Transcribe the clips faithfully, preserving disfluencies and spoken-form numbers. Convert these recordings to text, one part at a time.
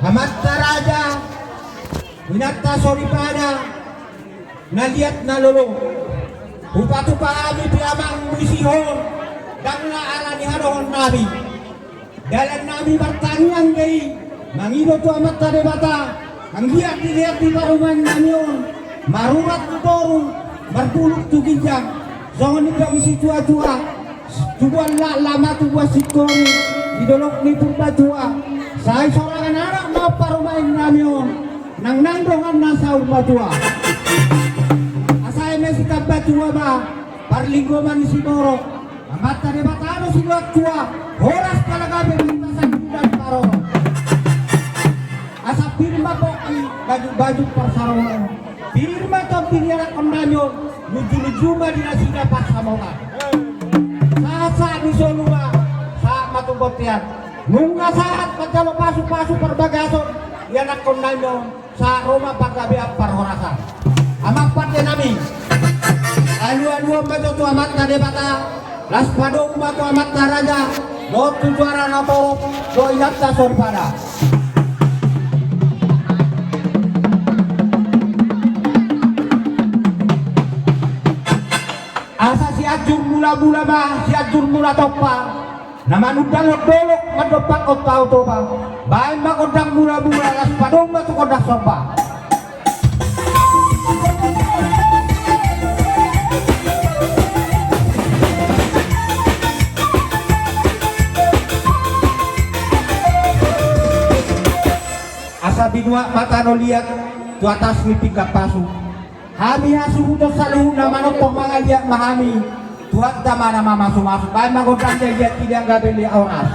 Amanta raja, inanta soripada, na liat na lolo. Hupatupa hami pe amang muse ho, ndang na ala ni hadohon nami. Dalan nami martangiang do i, mangido tu Amanta Debata, anggiat dilehon di parumaen nami on, marurat tu toru, marbulung tu ginjang, songon nidok ni situatua, tubuan laklak ma tubuan singkoru, di dolok ni Purbatua, sai sorangan anak ma parumaen nami on, nangnang donganna saur matua. Asa eme sitambatua ma, parlinggoman ni siborok, Amanta Debata do siloan tua, horas pala gabe bintang sagudan paroro. Asa pir ma pongki bajut-bajut parsarohon, pir ma tondi ni anakkon nami on, luju-luju ma di nasida pansamotan. Sahat-sahat ni solu ma, sahat ma tu bontean. Nunga sahat manjalo pasu-pasu parbagason di anakkon nami on. Sahat ro ma panggabean parhorasan. Amang pande nami, alu-aluhon ma jo tu Amanta Debata, las padomu ma tu amanta raja, dohot tu juara na torop, dohot inanta soripada. Asa Sianjur Mula-mula ma Sianjur Mula Tompa. Na manundalhon dolok mandompakhon Tao Toba. Baen ma gondang mula-mula, las padomu ma tu gondang somba. Asa binuat ma tano liat tu atas ni pinggan pasu. Hami hasuhuton saluhutna manongtong mangaliat ma hami, Tuhanta ma na mamasu-masu. Baen ma gondang, jadi tidak gabe liat horas.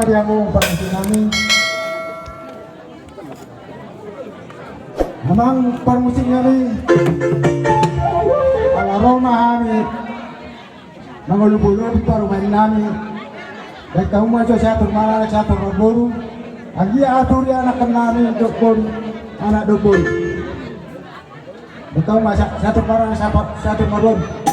Amang parmusik nami, amang parmusik nami, ala ro ma hami mangoloi-oloi parumaen nami. Baen hamu ma jo siatur maranggi siatur marboru. Anggiat atur di anakkon nami dohot boru, anak dohot boru. Baen hamu ma siatur maranggi siatur marboru.